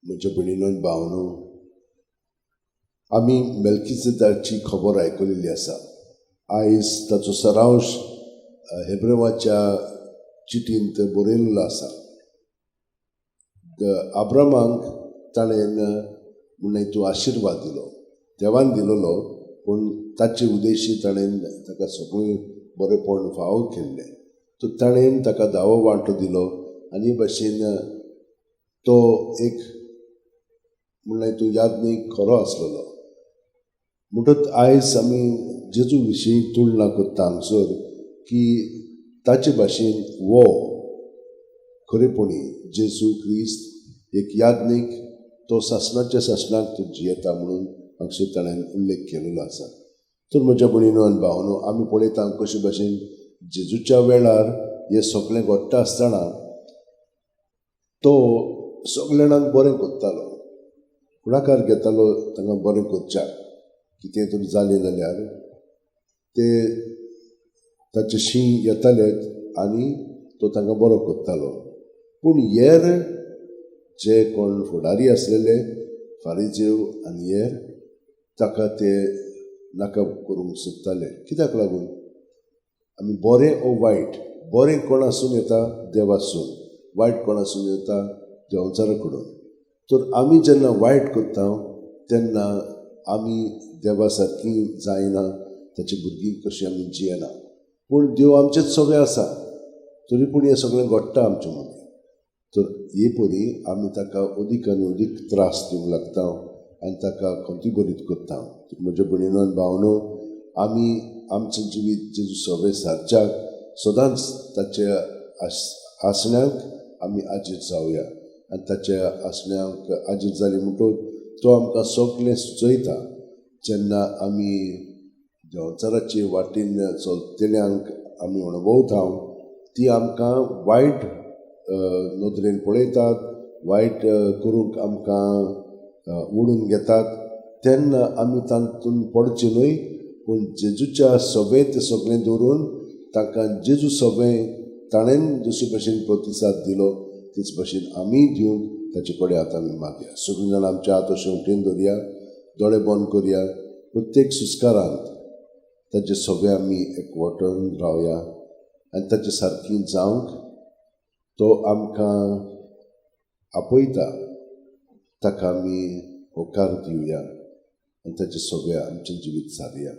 म्हज्या भयणीनो आनी भावनो, आमी मेल्कीसेदेकाची खबर आयकलेली आसा. आयज ताचो सरांश हेब्रेवाच्या चिटींत बरयल्लो आसा. आब्रामाक ताणें म्हणलें, तूं आशिर्वाद दिलो, देवान दिलेलो, पूण ताचे उद्देशी ताणें ताका सगळें बरेपण फावो केल्लें. तर ताणें ताका धावो वांटो दिलो आनी भशेन तो एक म्हणल्यार तूं याज्ञीक खरो आसलेलो. म्हणटच आयज आमी जेजू विशीं तुलना करता हांगसर की ताचे भाशेन वो खरेपणी जेजू क्रिस्त एक याज्ञीक, तो सासणाच्या सासणाक तो जियेता म्हणून हांगसर ताणें उल्लेख केलेलो आसा. तर म्हज्या भयणीनो आनी भावनो, आमी पळयता कशे भाशेन जेजूच्या वेळार हें सगळें घडटा आसतना तो सगळे जाणांक बरें करतालो, फुडाकार घेतालो तांकां बरें करच्याक. कितें तरी जालें जाल्यार ते ताचे शीं येताले आनी तो तांकां बरो करतालो. पूण हेर जे कोण फुडारी आसलेले फारिजेव आनी हेर, ताका ते नाका करूंक सोदताले. कित्याक लागून? आमी बरें ओ वायट, बरें कोण आसून येता? देवासून. वायट कोण आसून येता? देंवचारा कडून. तर आमी जेन्ना वायट करता तेन्ना आमी देवा सारकी जायना, ताची भुरगीं कशीं आमी जियेना. पूण देव आमचेच सगळें आसा, तरी पूण हें सगळें घडटा आमचे मदीं. तर हे परी आमी ताका अदीक आनी अदीक त्रास दिवंक लागता आनी ताका खंती भरीत करता. म्हज्या भयणीनो आनी भावनो, आमी आमचें जिवीत जेजू सवे सारच्याक सदांच ताच्या आसण्यांक आमी आजीर जावया आनी ताच्या आसण्यांक आजीर जाली म्हणटकच तो आमकां सगळें सुचयता. जेन्ना आमी देंवचाराचे वाटेन चलतल्यांक आमी अणभवता, ती आमकां वायट नदरेन पळयतात, वायट करूंक आमकां ओडून घेतात, तेन्ना आमी तातूंत पडचें न्हय, पूण जेजूच्या सभेंत सगळें दवरून तांकां जेजू सभें ताणें जशे भशेन प्रतिसाद दिलो तेच भशेन आमी दिवंक ताचे कडेन आतां आमी मागया. सगळीं जाणां आमच्या हात अशें उठून धरया, दोळे बंद करया. प्रत्येक सुस्कारांत ताचे सगळे आमी एकवटून रावया आनी ताचे सारकी जावंक तो आमकां आपयता, ताका आमी होकार दिवया आनी ताचे सगळे आमचें जिवीत सारया.